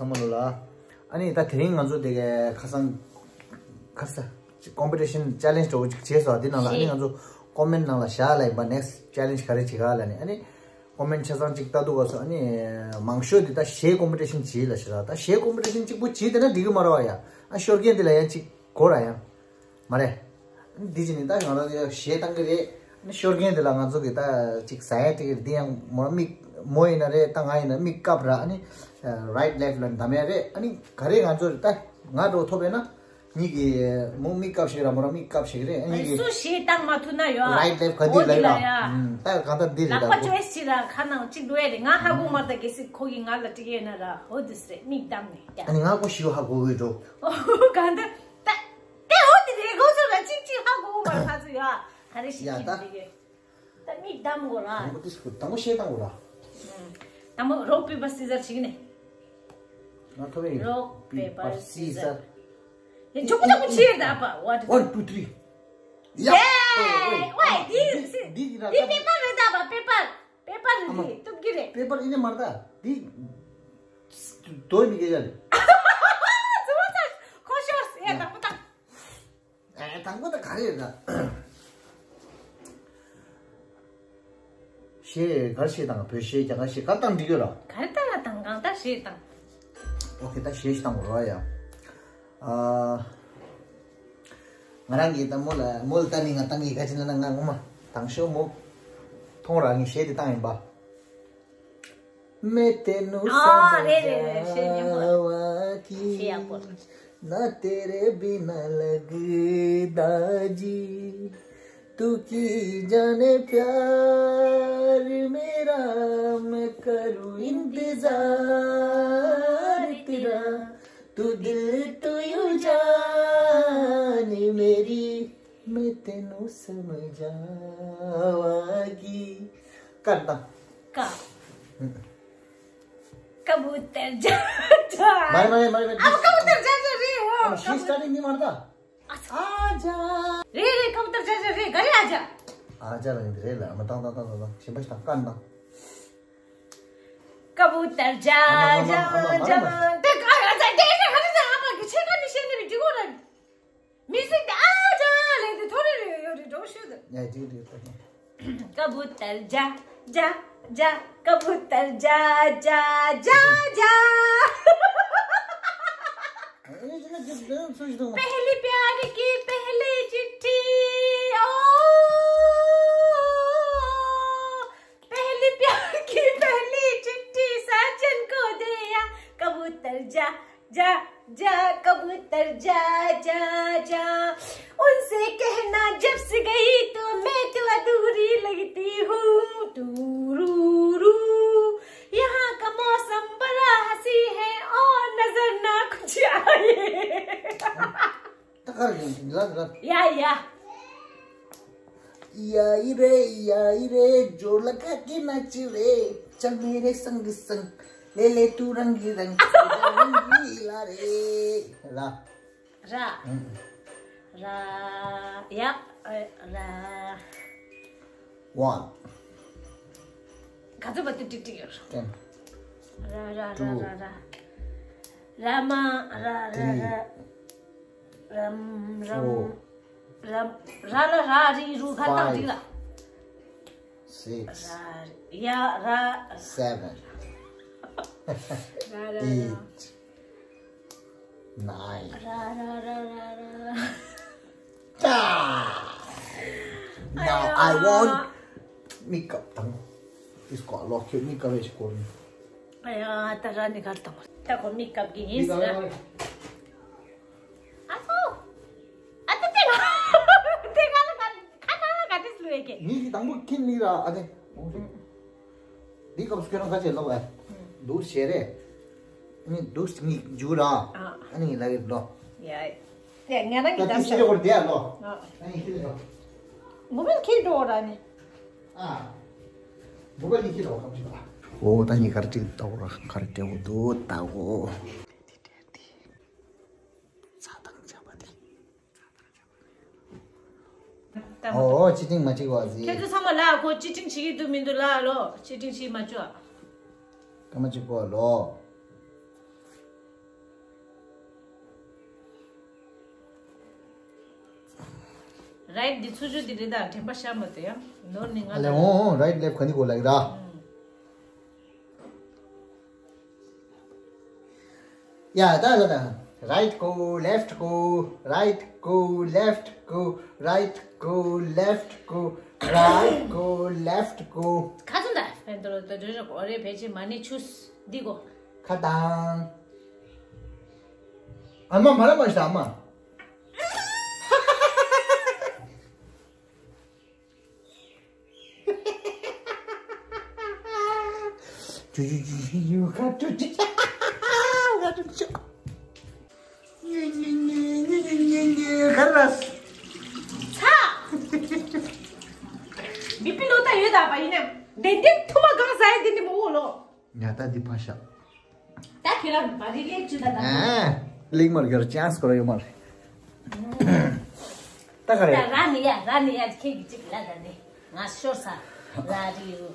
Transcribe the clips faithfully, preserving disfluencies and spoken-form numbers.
ཚང་མ་ལོ་ལ། ཨ་ནི་ད་དེ་རིང་ང་ཚོ་དེ་གའི་ཁ་སང་། ཁ་སང་། ཀོམ་པི་ཊི་ཤན་ཅེ་ལེན་ཇི་འདྲ་བོ་ཅིག་བྱས་སོང་། དེ་ནང་ལ་ཨ་ནི་ང་ཚོ་ཀོ་མེན་ཊི་ནང་ལ་བཞག་ལ་ཡིན་པ། ནེག་སི་ཊི་ཅེ་ལེན་ཇི་ག་རེ་བྱེད་ག་ལ་ནི། ཨ་ནི་ཀོ་མེན་ཊི་ཆ་ཚང་ཅིག་ལྟ་འདུག་ག་སོང་། ཨ་ནི་མང་ཤོས་དེ་ད་གཞས་ཀོམ་པི་ཊི་ཤན་བྱེད་ལ་ཤི་ར། ད་གཞས་ཀོམ་པི་ཊི་ཤན་གཅིག་པོ་བྱེད་དེ་ན་འགྲིག་གི་མ་རེད་བ་ཡ། ཨ་ཤོར་མཁན་དེ་ལ་ཡང་གཅིག་དགོས་ར་ཡ། མ་རེད། འདི་ཅི་ནི་ད་ང་རང་གཞས་བཏང་གི་རེད། ཨ་ནི་ཤོར་མཁན་དེ་ལ་ང་ཚོ་གི་ད་ཅིག་ཟ་ཡ་ཅིག་འདི་ཡང་མོ་རང་མིག་མོ་ཡིན་ན་རེད། ད་ང་ཡིན་ན་མིག་བཀབ་ར། ཨ་ནི་རའིཊ་ལེཕཊ་ལ་འདམ་ཡ་རེད། ཨ་ནི་ག་རེ་ང་ཚོ་རེད། ད་ང་འགྲོ་ཐོབ་ཡོད་ན་གཉིས་ཀྱི་མོ་མིག་བཀབ་ཞིག་ར། མོ་རང་མིག་བཀབ་ཞིག་རེད། ཨ་གཉིས་ཀྱི་སུ་གཞས་བཏང་མ་ཐུབ་ན་ཡོད་ཨ། རའིཊ་ལེཕཊ་ག་འདི་ལ་ཡོད་ཨ། ད་གང་ལྟར་འདི་རེད། ད་ལག་པ་ཅོའི་སི་ཅི་ར་ཁ་ནང་གཅིག་འགྲོ་ཡ་རེད། ང་ཧ་གོ་མ་ད་གལ་སྲིད་ཁོ་གིས་ང་ལ་དྲིས་ཡོད་ན་ར། འོ་དུས་རེད་མིག་བསྡམས་ནས་ཡ། ཨ་ནི་ང་ཁོ་ཞིག་ཧ་གོ་གི་འགྲོ། གང་ལྟར་ད། ད་འོ་དེ་རེད། ཁོ་ཚོ་ལ་གཅིག་གཅིག་ཧ་གོ་མ་ཁ་ཚོ་ཡ། ག་རེ་ཞིག་ཡ་ད། ཁྱིམ་དེ་གི། ད་མིག་བསྡམས་དགོས་ར། དང་པོ་དེ་སུ་དང་པོ་གཞས་བཏང་དགོས་ར། དང་པོ་རོག་པེ་པར་སི་ཛར་བྱེད་ཀྱི་ནས། ང་ཐོབ་ཡིན། རོག་པེ་པར་སི་ཛར། ཡ་ཇོ་ཀུ་ཇོ་ཀུ་བྱེད་ད་པ། What? One, two, three. ཡ། ཡེ། ཝེ། འདི་འདི་འདི་འདི་འདི་པེ་པར་རེད་ད་པ། པེ་པར། པེ་པར་རེད། ཨ་མ། འདི་ཐུབ་ཀྱི་རེད། པེ་པར་ཡིན་ནི་མ་རེད་ད། འདི་དོན་མི་སྐད་ཆ་རེད། ཙི་བ་ཙ་ཁོ་ཤོར་ཡ། ཡ། དང་པོ་དང་། ཨ། དང་པོ་ད་ག་རེ་རེད་ད། གཞས་ག་རེ་གཞས་བཏང་། བོད་གཞས་རྒྱ་གར་གཞས་ག་རེ་བཏང་འགྲིག་ཡོད་ར། ག་རེ་བཏང་ལ་བཏང་། གང་ལྟར་གཞས་བཏང་། ཨོ་ཁེ། ད་གཞས་ཤིག་བཏང་དགོས་ར་ཡ། ཨ། ང་རང་གིས་ད་མོ་ལ་མོ་ལ་ལྟ་ནི་ང་བཏང་གི། ག་ཅི་ན་ན་ང་ངོ་མ་དང་ཤོ་མོ་མཐོང་ར་ངས་གཞས་དེ་བཏང་ཡིན་པ། मैं तेनू आ, रे, रे, रे, समझावा की ना तेरे बिना लगदा जी। तू की जाने प्यार मेरा, मैं करूँ इंतजार तेरा। तू दिल तू यू जान मेरी, मैं तेनू समझावा की। करता। का। कबूतर जा जा। मारे, मारे, मारे, मारे। अब कबूतर जा जा रे हो। अब शी स्टार्टिंग नहीं मारता। आजा। रे रे कबूतर जा जा रे, घरे आजा। आजा लगे रे ला। मैं तंग, तंग, तंग, तंग। शिंपश तंग, कान तंग। कबूतर जा जा जा। ते का आजा। दे दे। हरे ना आप किसे का निशान नहीं दिखो रहा। म्यूजिक दे। आजा। ले दे थोड़े रे। ཡ། འགྲིག་འགྲིག་ད། कबूतर जा जा जा, कबूतर जा जा जा जा। पहली प्यार की पहली चिट्ठी, ओ, पहली प्यार की पहली चिट्ठी साजन को दे आ। कबूतर जा जा जा, कबूतर जा जा जा। उनसे कहना जब से गई तो मैं तो अधूरी लगती हूँ। टू रू रू। यहाँ का मौसम बड़ा हंसी है और नजर ना कुछ आए। ད་ག་རེ་ཡིན། ལ་ལ། ཡ་ཡ། यारी रे यारी रे, जोर लगा के नाच रे, चल मेरे संग संग, ले ले तू रंग रंग, रंगीला रे। रा। रा। हम्म। रा। या। अ, रा। One। ག་ཚོད་པ་ཏི་ཏི་ཏི་ཡོད། Ten། ར་ར་Two། ར་ར། ར་མ་ར་ར་Three། ར། རམ་རམ། Four། རམ། ར་ལ་ར་རི་རུ་ག་བཏང་འགྲིག་ལ། Five། Six། ར་ཡ་ར། Seven། ར་ར་ར། Eight། Nine། ར་ར་ར་ར་ར། Time། Now I want makeup དང་། ཨིས་ཀོ་ལོ་ཁྱོད་མེ་ཀབ་ཡེ་ཞིག་སྐོར་ནི། ཨ་ཡ། ད་ར་ནི་གར་དང་། ད་ཁོ་མེ་ཀབ་གི་ཡིན་ཟེར། ཨ་ཚོ། ཨ་ཏི་ཏི་ལ། ཏི་ང་ལ་ག་ཁ་ཁ་ལ་ག་ཏིས་ལུ་ཡེ་གེ། ངེད་ཀྱི་དང་པོ་ཁྱིམ་ནི་ར་ཨ་ཏི། འདི་སྐབས་སུ་ཁྱོད་རང་ག་བྱེད་ལོག་ཨ། འདུག་བྱེད་རེད། ནི་འདུག་ནི་འཇུ་ར། ཨ་ནི་ལ་ཡོད་ལོ། ཡ། ཡ་ང་རང་གི་ད་ད་ཤེས་ཡོད་དེ་ལོ། ཨ་ནི་ཁྱེད་ལོ། མོ་བལ་ཁྱེད་འགྲོ་ར་ནི། ཨ། མོ་བལ་ནི་ཁྱེད་ལོ་ཁམ་ཆུ་ལ། ཨོ་ད་ནི་གར་ཅིག་ལྟ་བོ་ར་གར་ལྟ་བོ་འདུག་ལྟ་བོ། ཚ་དང་ཆ་བ་དེ། ཨོ་ཨོ་ཅི་ཏིང་མ་ཅིག་བ་ཟི། ཁྱེད་ཚོ་ཚང་མ་ལ་ཁོ་ཅི་ཏིང་བྱེད་ཀྱི་འདུག་མི་འདུག་ལ་ལོ། ཅི་ཏིང་བྱེད་མ་བཅུག་ཨ། ཀ་མ་ཅིག་གོ་ལོ། རའིཊ་འདི་ཚུར་ཕྱོགས་འདི་རེད་ད། དྲན་པ་ཤར་མ་ཐུབ་ཡ། ནོར་ནི་ང་ཨ་ལས་ལ་འོང་འོང་། རའིཊ་ལེབ་ག་ནི་གོ་ལ་ཡི་ར། ཨང་། ཡ་ད་ད་ད། རའིཊ་གོ་ལེཕཊ་གོ། རའིཊ་གོ་ལེཕཊ་གོ། རའིཊ་གོ་ལེཕཊ་གོ། རའིཊ་གོ་ལེཕཊ་གོ། ག་ཚོད་ད་ཕན་ཐོགས་ད་འགྲོ་ར་གོ་རེ་བེད་ཅེ་མ་ནི་ཆུས་འདི་གོ། ཁ་དང་། ཨ་མ་མ་ར་མ་ཤ་ཨ་མ། ཅུ་ཅུ་ཅུ་ཅུ་ཁ་ཏུ་ཅི་ཁ་ཏུ་ཅི་ཉི་ཉི་ཉི་ཉི་ཉི་ཉི་ཉི་ཁ་ར། ཚ། མི་པི་ལོ་ད་ཡོད་ད་པ་ཡིན་ནམ། དེ་འདྲའི་ཐུ་མ་གང་ཟ་ཡ་དེ་འདྲ་མ་འོ་ལོ། ཉ་ད་འདི་ཕ་ཤ། ད་ཁྱོད་རང་བ་རི་ལེགས་ཅུ་ད་ད། ཨ། ལིག་མར་གྱུར་ཅན་སྐོར་ཡོད་མ་རེད། ད་ག་རེད། ད་ར་ནི་ཡ་ར་ནི་ཡ་ཁྱེད་ཀྱི་གཅིག་ལ་ད་ནི་ང་ཤོར་ས་ར་རི་ཡུ།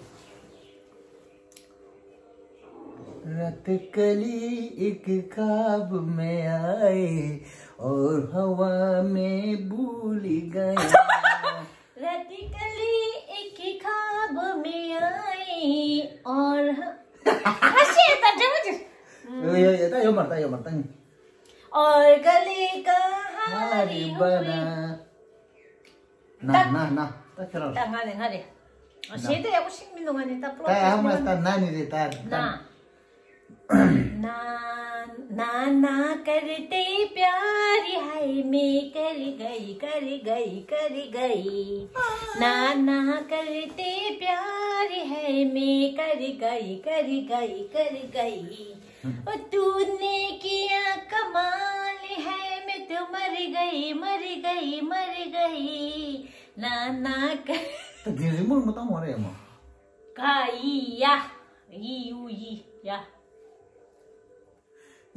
رات کلی ایک خواب میں آئے اور ہوا میں بھول گیا۔ رات کلی ایک خواب میں آئے اور ཧ་ཤེས་ད་འདྲ་བོ་ཅིག་ཡོ་ཡོ་ཡོ། ད་ཡོ་མར་ད་ཡོ་མར་ད་ནི། और गली का हारी बना। ན་ན་ན། ད་ཁྱོད་རང་། ད་ང་རེད་ང་རེད། ཨ་ན། གཞས་ད་ཡག་པོ་ཤེས་མི་འདུག་ང་ནི་ད་པྲོ་ད་ཨ་མ་ད་ན་ནི་རེད་ད། ན། ना ना करते प्यार है मैं कर गई कर गई कर गई। ना ना करते प्यार है मैं कर गई कर गई कर गई। ओ तूने किया कमाल है मैं तो मर गई मर गई मर गई। ना ना कर ད་འདི་རི་མོ་མ་བཏང་བ་རེད་མ། ག་ཡི་ཡ། ཡི་ཡུ་ཡི་ཡ།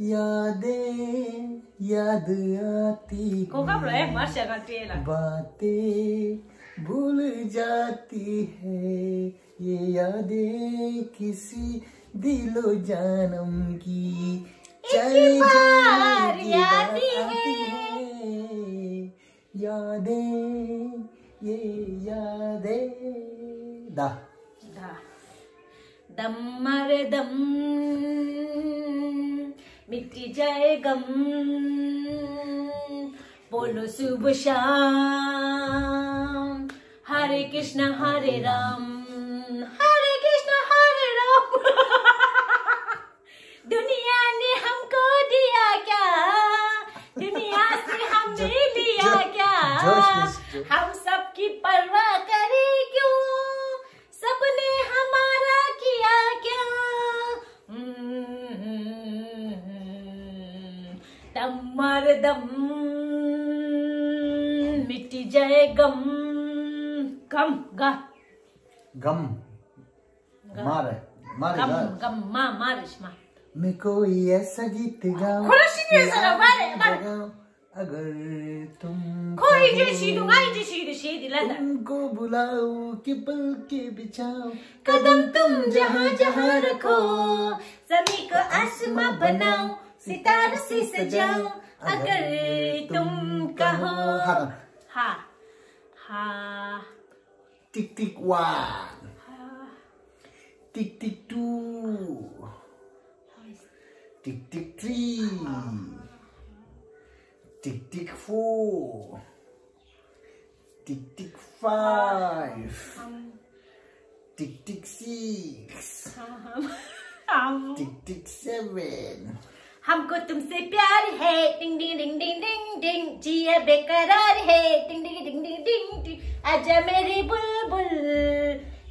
यादें याद आती हैं। को कब रहे? मार शगा टेला। बातें भूल जाती है। ये यादें किसी दिलो जानम की एक चली बार जाने की याद याद आती आती है। हैं। यादें ये यादें दा। दा। दम मारे दम, मिट जाए गम, बोलो सुबह शाम, हरे कृष्णा हरे राम, हरे कृष्णा हरे राम। दुनिया ने हमको दिया क्या? दुनिया से हमने लिया क्या? जोश में से जो हम सबकी परवाह करें क्यों? सबने हमारा किया क्या? दम मार दम, मिट जाए गम। गम गा। गम। मार, मार गम। गम मा मार इश्मा। मैं कोई ऐसा गीत गाऊं। खोलो शीशे से लो, मारे, मारे। गाऊं, अगर तुम ཁོ་ཨིན་ཇི་ཤེས་འདུག་ང་ཨིན་ཇི་ཤེས་འདུག་ཤེས་འདི་ལ་ད། तुमको बुलाओ कि पलके बिछाओ। कदम तुम जहां जहां रखो। जमीन को आसमां बनाओ। सितारों से सजाओ। अगर तुम कहो। हाँ। हाँ। हाँ। Tick tick one. Tick tick two. Tick tick three. Tick tick four. Tick tick five. Tick tick six. Tick tick seven. हमको तुमसे प्यार है, टिंग टिंग टिंग टिंग टिंग टिंग, जिया बेकरार है, टिंग टिंग टिंग टिंग टिंग टिंग, आजा मेरी बुलबुल,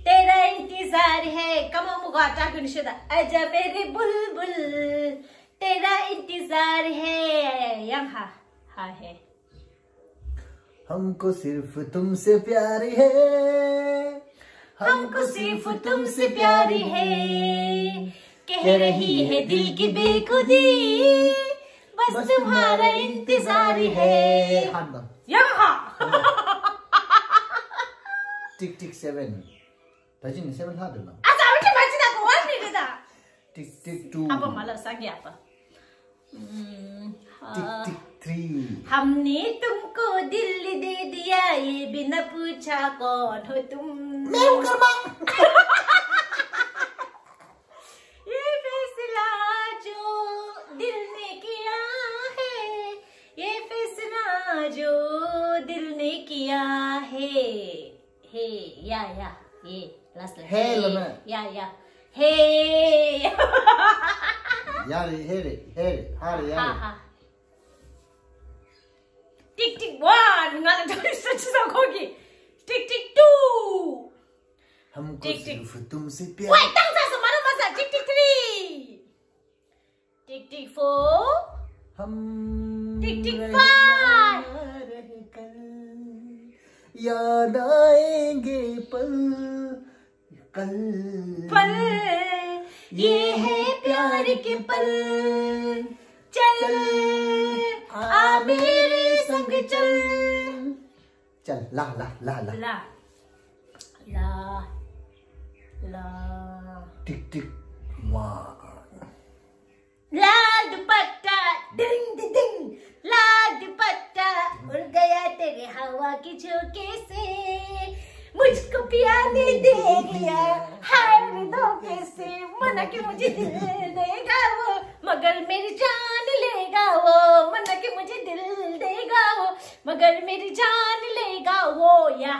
तेरा इंतजार है। Come on, मुगा टाक निशेदा। आजा मेरी बुलबुल, तेरा इंतजार है। यंग हा, हा है। हमको सिर्फ तुमसे प्यार है। हमको सिर्फ तुमसे प्यार है। कह रही है दिल की बेखुदी। बस तुम्हारा इंतजार है। हाँ। यंग हा। Tick tick seven. ད་ཅི་ནི་seven ལྷག་འདུག་ན། ཨ་ཙི་ཨ་ཅི་མ་ཅི་ད་གོ་བ་ནི་རེད་ད། Tick tick two. ཨ་པ་མ་ལ་སང་གི་ཨ་པ། ཨུམ། टिक टिक थ्री। हमने तुमको दिल दे दिया, ये बिना पूछा कौन हो तुम। मैं हूँ कर्मा। ये फैसला जो दिल ने किया है, ये फैसला जो दिल ने किया है। हे, या, या, ये, लास्ट लाइन। हे, लना। या, या। हे। या रे, हे रे, हे रे, हा रे, या रे। हा, हा। टिक टिक वन, ང་ལ་འདྲ་བའི་སུ་ཅི་ཟ་ཁོ་གི། टिक टिक टू। हमको टिक टिक। सिर्फ तुमसे प्यार। ཝེ་ཏང་ཙ་སུ་མ་རུ་མ་ཟ། टिक टिक थ्री। टिक टिक फोर। हम टिक टिक फाइव। रहकर याद आएंगे पल कल। पल, ये है प्यार के पल। चल, आ मेरे संग चल। चल, ला, ला, ला, ला। ला। ला। ला। टिक, टिक, वन। लाल दुपट्टा, डिंग, डिंग, डिंग। लाल दुपट्टा, उड़ गया तेरे हवा के झोंके से। मुझको पिया ने देख लिया, हाय रे धोखे से। मना के मुझे दिल देगा वो, मगर मेरी जान लेगा वो। मना के मुझे दिल देगा वो, मगर मेरी जान लेगा वो। या।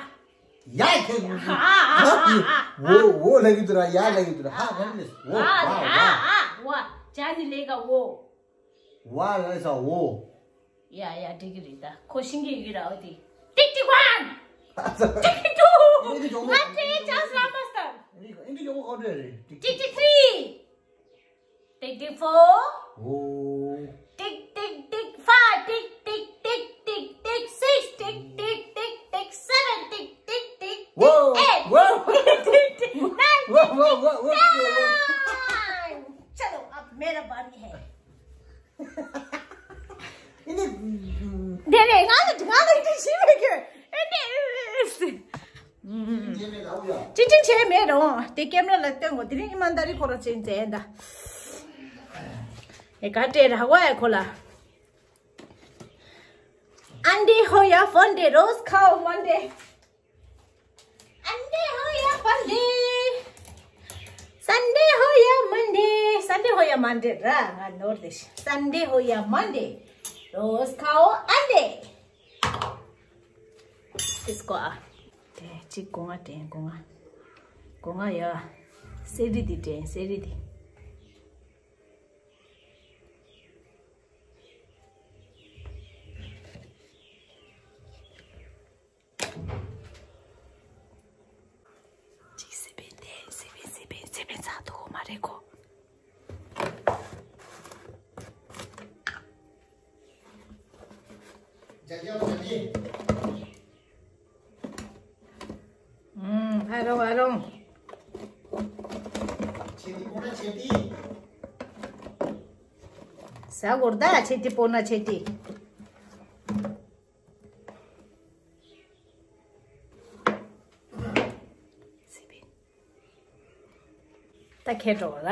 या खे। हाँ, हाँ, हाँ, हाँ, हाँ। वो, वो लगी तुरा, या लगी तुरा। हाँ, हाँ, हाँ, वो, हाँ, वाह, हाँ, वाह। हाँ, वाह। जान लेगा वो। वाह, ऐसा वो। या, या, डिग्री दा। कोशिंग की गिरा होती। टिक टिक वन। अच्छा। टिक टिक टू। इनके जो वो वन टिक चांस राम मास्टर। इनके, इनके जो वो कौन रहे? टिक टिक थ्री। टिक टिक फोर। ओ। टिक टिक टिक फाइव। टिक टिक टिक टिक टिक सिक्स। टिक टिक टिक टिक सेवन। टिक टिक टिक वो, टिक एट। वो। टिक टिक टिक नाइन। वो, वो, वो, वो, टिक टिक वो। नाइन। चलो, अब मेरा बारी है। इन्हें दे दे, ང་ལ་ང་ལ་འདི་ཤེས་མེད་གི། ཨེ་ནི། ཅི་ཅི་བྱས་མེད་རོ། དེ་ཀེམ་ར་ལ་སྟོན་གོ། དེ་རིང་ཨི་མན་ད་རི་ཁོ་ར་ཅན་ཙེ་ད། ཨེ་ག་ཏེ་ར་ཧ་ཝ་ཡ་ཁོ་ལ། ཨན་ཌེ་ཧོ་ཡ་ཧྥོན་ཌེ་རོ་སི་ཁའོ་མན་ཌེ། ཨན་ཌེ་ཧོ་ཡ་ཧྥོན་ཌེ། སན་ཌེ་ཧོ་ཡ་མན་ཌེ། སན་ཌེ་ཧོ་ཡ་མན་ཌེ་ར་ང་ནོར་ཏེ་ཤི། སན་ཌེ་ཧོ་ཡ་མན་ཌེ། རོ་སི་ཁའོ་ཨན་ཌེ། ཏིས་ཀོ་ཨ། དེ་གཅིག་སྒོ་ང་དྲན་སྒོ་ང་། སྒོ་ང་ཡ། སེ་རི་དི་དྲན་སེ་རི་དི། གཅིག་སེ་བན་དེ་སེ་བན་སེ་བན་སེ་བན་ཚ་དུ་མ་རེད་གོ། ཨ་རོང་ཨ་རོང་། ཟ་གོར་ད་ཆེ་ཏི་པོ་ན་ཆེ་ཏི། ད་ཁེ་འགྲོ་བ་ལ།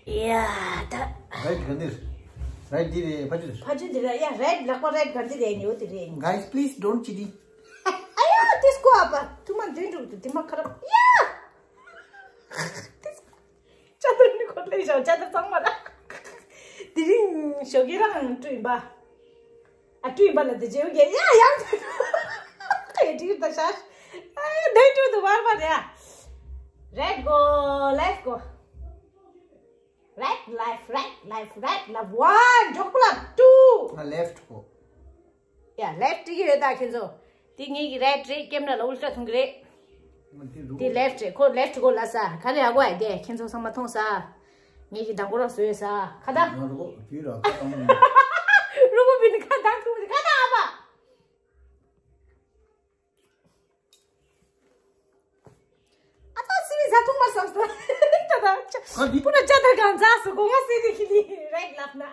ཡ་ད། རེད་ག་འདིར། རེད་འདི་རེད་ཕ་ཆུ་འདིར། ཕ་ཆུ་འདི་རེད་ཡ། རེད་ལག་པ་རེད་ག་འདི་རེད་ཉོ་དེ་རེད། Guys, please don't cheating. ཨ་ཡ་ཏིས་ཀོ་ཨ་པ་ཐུ་མ་འདོན་འགྲོ་དུ་དེ་མ་ཁ་རབ་ཡ། ཅ་དར་ནི་ཁོ་ལས་ཤོག་ཅ་དར་ཚང་མ་ར། དེ་རིང་ཞོགས་ཀྱི་རང་སྤྲུ་ཡིན་པ། ཨ་སྤྲུ་ཡིན་པ་ལ་དེ་རྗེའུ་རྒྱལ་ཡ་ཡང་། ཨེ་དྲིར་ད་ཤ། ཨེ་དེ་སྤྲུ་དུ་བར་བ་རེད། Red go, left go. Right, left, right, left, right, left, one, འཇོག་པ་ལ་two. ང་left གོ། ཡ་left གི་ཡོད་ད་ཁྱེད་ཚོ། དེ་ངེད་ཀྱི་right རེད། ཀེམ་ར་ལ་ཨུལ་ཊ་མཐོང་གི་རེད། དེ་left རེད། ཁོ་left གོ་ལ་ས་ག་ལེ་ཨ་གོ་ཨ་དེ་ཁྱེད་ཚོ་ཚང་མ་མཐོང་ས། ངེད་ཀྱི་དང་པོ་ར་བཟོས་ས་ཁ་ད། ང་རོ་དུས་ར་ཁ་བཏང་མི་འདུག་རུ་མོ་བི་ནི་ཁ་བཏང་ཐུབ་ཁ་ད་ཨ་པ། ཨ་ཙི་སི་བི་ཟ་ཐུང་མར་བསམ་སོང་། ད་ད་ཅ་ཨ་འདི་པུ་ན་ཅ་དར་གང་ཛ་སུ་གོ་ང་སི་རི་ཁི་ལི་རེད་ལབ་ན།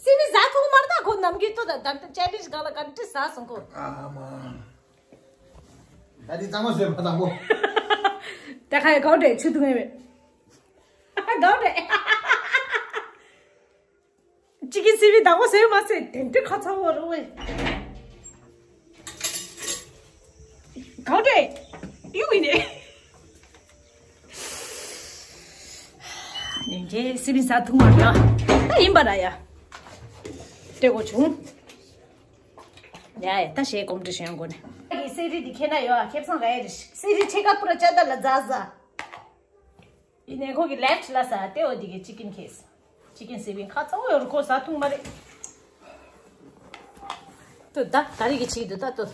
སི་བི་ཟ་ཐུང་མར་ད་ཁོ་ནམ་གི་ཏོ་ད་ད་ཅ་ལིཇ་གང་ལ་གང་ཏི་ཟ་སོང་ཁོ། ཨ་མ། ད་འདི་གཙང་མ་བཟོས་མ་དང་པོ། ད་ཁ་ཡ་གའོ་འདྲེ་ཆུ་ཐུང་ངེ་མེད། གང་རེད། ཅི་གི་སི་བི་དང་པོ་ཟེར་མ་ཟེར་དེ་འདྲ་ཁ་ཚ་བོ་རུ་བས། གང་རེད། ཡུག་ཡིན་ནས། ཉིན་རྗེས་སི་བི་ཟ་ཐུང་མ་ར། ད་ཡིན་པ་ར་ཡ། སྤྲད་དགོས་བྱུང་། ཡ་ཡ་ད་ཞེས་གོམ་འདྲི་ཞུ་ཡང་དགོས་ནས། གསེར་རི་འདི་ཁྱེད་ན་ཡོད་ཨ། ཁེབས་སང་ར་ཡ་རེ་གསེར་རི་ཕྱེད་ཀ་པུ་ར་ཅ་ད་ལ་ཛ་ཛ། ཡིན་ནའི་ཁོ་གི་ལེབ་ལ་ས་ཏེ་འོ་འདི་གི་ཅི་ཀིན་ཁེས། ཅི་ཀིན་སི་བིན་ཁ་ཚ་བོ་ཡོད་རུ་ཁོ་ཟ་ཐུང་མ་རེད། ཏོ་ད་ད་རེས་ཀྱི་ཆིག་ཏུ་ད་ཏོ།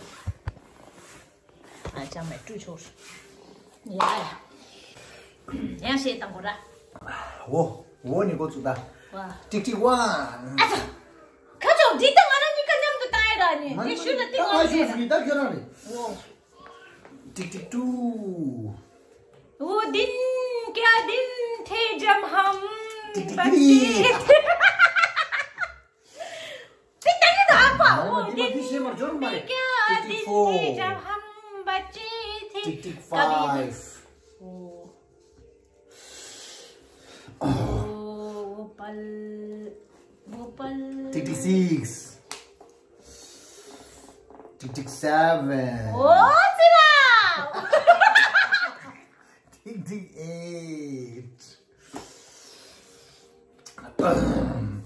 ཨ་ཅང་མེད་སྤྲུལ་ཆོག་ཡ་ཡ། ཡང་ཤེས་དང་གོ་ར། འོ་འོ་ནི་གོ་ཚུགས་ད། ཝ། ཏིག་ཏིག་ཝ། ཨ་ཚ། ཁ་ཆོག་འདི་ད་ང་རང་གཉིས་ཀ་མཉམ་དུ་བཏང་ཡ་ར་ནི་འདི་ཤུལ་ལ་ཏིག་ད་ཝ་ང་ཤེས་ཤུལ་ད་ཁྱོད་རང་རེད། འོ། ཏིག་ཏིག་ཏུ། वो दिन क्या दिन थे जब हम बच्चे थे। ཏིག་ཏིག་ཏིག། ཏིག་ཏིག་ཏིག། वो दिन क्या दिन थे जब हम बच्चे थे। ཏིག་ཏིག་ཕའིབ། वो पल वो पल। ཏིག་ཏིག་སིགས། ཏིག་ཏིག་སེ་བེན། ཨོ་ཙི་ལ། ཏིག་ཏིག་ཨེ་ཊི།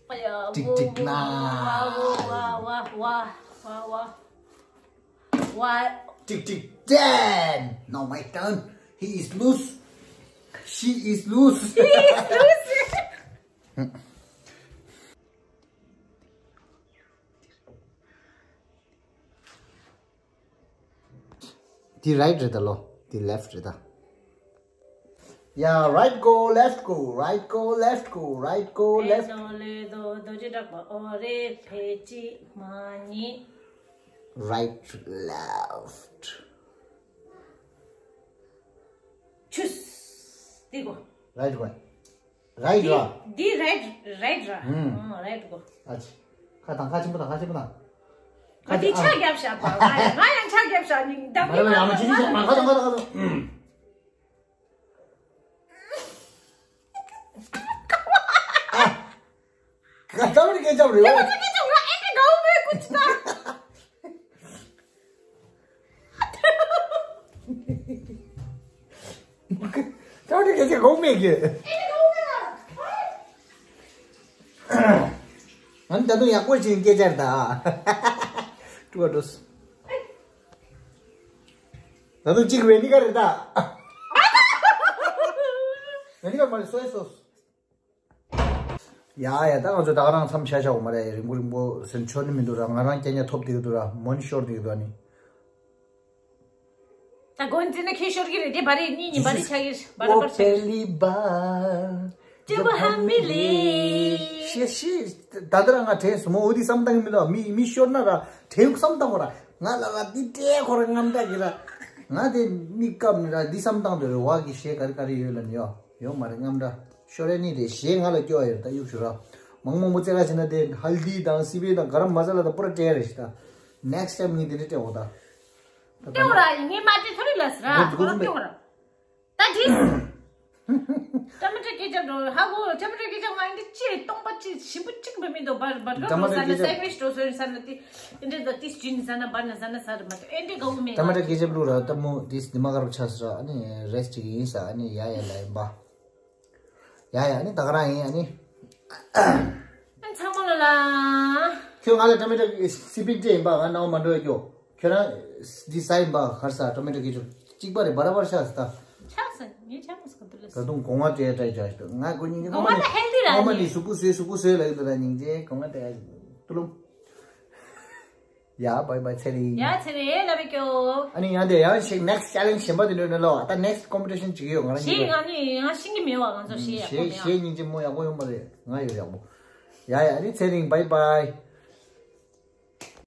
ཨ་ཡ། ཏིག་ཏིག་ནའིན། ཝ་ཝ་ཝ་ཝ་ཝ་ཝ། ཝ། ཏིག་ཏིག་ཏེན། Now my turn. He is loose. She is loose. He is loose. འདི་རའིཊ་རེད་ད་ལོ། འདི་ལེཕཊ་རེད་ད། Yeah, right go, left go, right go, left go, right go, left. རྡོ་ལེ་རྡོ་རྡོ་རྗེ་གྲགས་པ་ཨོ་རེ་ཕེ་ཅི་མ་ཉི། Right, left. ཆུས། འདི་གོ། རའིཊ་གོ། རའིཊ་ར། འདི་རའིཊ་རའིཊ་ར། ཧུམ། ཨོ་རའིཊ་གོ། ཨ་ཅི། ཁ་དང་ཁ་ཆེན་པོ་དང་ཁ་ཆེན་པོ་དང་། ང་འདི་ཆ་རྒྱབ་བཞག་པ། ང་ཡང་ང་ཡང་ཆ་རྒྱབ་བཞག་ནི་འདབ་མ་རེད་མ་རེད་མ་ཆེན་ཆེན་མ་ཁ་དང་ཁ་དང་ཁ་དང་། ཨ། ཀ་ཏམ་རི་ཀེ་ཅམ་རེ། ཀ་ཏམ་རི་ཀེ་ཅམ་རེ། ཨེ་འདྲ་གའུ་མེ་ཀུ་ཅི་ད། ཀ་ཏམ་རི་ཀེ་ཅམ་གའུ་མེ་གི། ཨེ་འདྲ་གའུ་མེ་ལ། ཨ་ནི་ད་དུང་ཡག་པོ་ཅིག་སྐད་ཆ་རེད་ད། ཀྲུ་བ་ཀྲུས། ད་དུང་གཅིག་ཝེ་ནི་ག་རེད་ད། ཝེ་ནི་ག་མ་རེད་སོའི་སོས། ཡ་ཡ་ད་ང་ཚོ་ད་ག་རང་མཚམས་ཆ་ཆ་འོ་མ་རེད། རིང་པོ་རིང་པོ་ཟིན་ཆོག་ནི་མི་འདུག་ར། ང་རང་སྐད་ཉན་ཐོབ་བསྡད་ཀྱི་འདུག་ར། མོན་ཤོར་བསྡད་ཀྱི་འདུག་ཨ་ནི། ད་དགོན་འཛིན་ན་ཁྱེད་ཤོར་གྱི་རེད་དེ་བ་རེད་གཉིས་གཉིས་བ་རེད་ཆགས་ཀྱི་བ་ར་པར་ཆགས་ཀྱི། ཇ་བ་ཧ་མི་ལི། ཤེས་ཤེས། ད་ལྟ་རང་ང་དྲན་སོང་མོ་འོ་དེ་བསམ་བཏང་གི་མི་འདུག་མི་མི་ཤོར་ན་ར་དྲན་བསམ་བཏང་གོ་ར། ང་ལ་ར་འདི་སྤྲད་ཁོ་ར་རྔམ་དྲག་གི་ར། ང་དེ་མིག་བཀབ་ནས་ར་འདི་བསམ་བཏང་འདོད་རེད། བ་གི་གཞས་ག་རེ་ག་རེ་ཡོད་ལ་ནི་ཡོ་ཡོ་མ་རེད་རྔམ་དྲག་ཤོར་ཡ་ནི་རེད། གཞས་ང་ལ་སྐྱོ་ཡོད་རེད། ད་གཡུག་ཞུ་ར་མང་མང་པོ་རྩེ་ག་བྱས་ན་དེ་ཧལ་དི་དང་སི་པེ་དང་ག་རམ་མ་ས་ལ་དང་པུ་ར་སྤྲད་ཡ་རེད་ཤི། ད་ནེགསི་ཊའིམ་ངས་དེ་འདྲ་སྤྲད་འོ་ད། ལྟེ་བ་ར་ངས་མ་བྲིས་ཐོ་རི་ལ་སི་ར་ཁོ་ར་ལྟེ་བ་ར། ད་དྲིས། ཊ་མ་ཊ་ཀེ་ཅབ་འགྲོ་ཧ་གོ། ཊ་མ་ཊ་ཀེ་ཅབ་ང་འདི་ཅི་སྟོང་པ་ཅི་ཞིམ་པོ་གཅིག་མི་མི་འདུག་བར་བར་ག་འགྲོ་ས་ན་སེན་ཝིཆ་འགྲོ་སོན་ས་ན་ཏི་ཨེ་འདྲེ་ད་ཏིས་ཅུན་ས་ན་བར་ན་ས་ན་ས་ར་མ་ཏོ་ཨེ་འདྲེ་ག་བོ་མེད། ཊ་མ་ཊ་ཀེ་ཅབ་བླུག་ར་ད་མོ་ཏིས་ནི་མ་ག་རབ་ཆ་ས་ར་ཨ་ནི་རེས་ཅིག་ཡིན་ས་ཨ་ནི་ཡ་ཡ་ལ་ཡིན་པ། ཡ་ཡ་ཨ་ནི་ད་ག་རང་ཡིན་ཨ་ནི། ཨ་ཚང་མ་ལ་ལ། ཁྱོད་ང་ལ་ཊ་མ་ཊ་སི་པིག་ཏྲེ་ཡིན་པ་ང་ནང་མ་འགྲོ་ཡ་ཁྱོད། ཁྱོད་རང་འདི་ས་ཡིན་པ་གར་ས་ཊ་མ་ཊ་ཀེ་ཅབ་གཅིག་པ་རེད་བ་ར་བ་ར་ཤ་ས་ད། ཆགས་སོང་ངས་ཆགས་མ་སོང་ག་དུ་ལ། ད་དུང་གོང་བ་སྤྲད་སྤྲད་བྱ་ཞིག་ང་ཀུ་ཉིན་གོང་བ་ད་ཧེལ་དི་ར་ཨ་མ་ནི་ནི་གཟུགས་པོ་བཟོས་གཟུགས་པོ་བཟོས་ལ་ཡོད་ད་སྙིང་རྗེ་གོང་བ་སྤྲད་ཏུ་ལུམ། ཡ་བའི་བའི་ཚེ་རིང་། ཡ་ཚེ་རིང་ལ་བའི་ཀྱོ། ཨ་ནི་ཡང་དེ་ཡང་ཞིག་ནེགསི་ཊི་ཅེ་ལེན་ཇི་གཞན་པ་དེ་འདྲ་ནི་ལོ་ད་ནེགསི་ཊི་ཀོམ་པི་ཊི་ཤན་ཅིག་ཡོད་ང་རང་ཞིག་ཉིད་ང་ནི་ང་ཤིང་གི་མེད་བ་ང་ཚོ་ཞེ་ཡག་པོ་ཞེ་མེད་ཞེ་སྙིང་རྗེ་མོ་ཡག་པོ་ཡོང་པ་རེད་ང་ཡོད་ཡག་པོ། ཡ་ཡ་ཨ་ནི་ཚེ་རིང་བའི་བའི།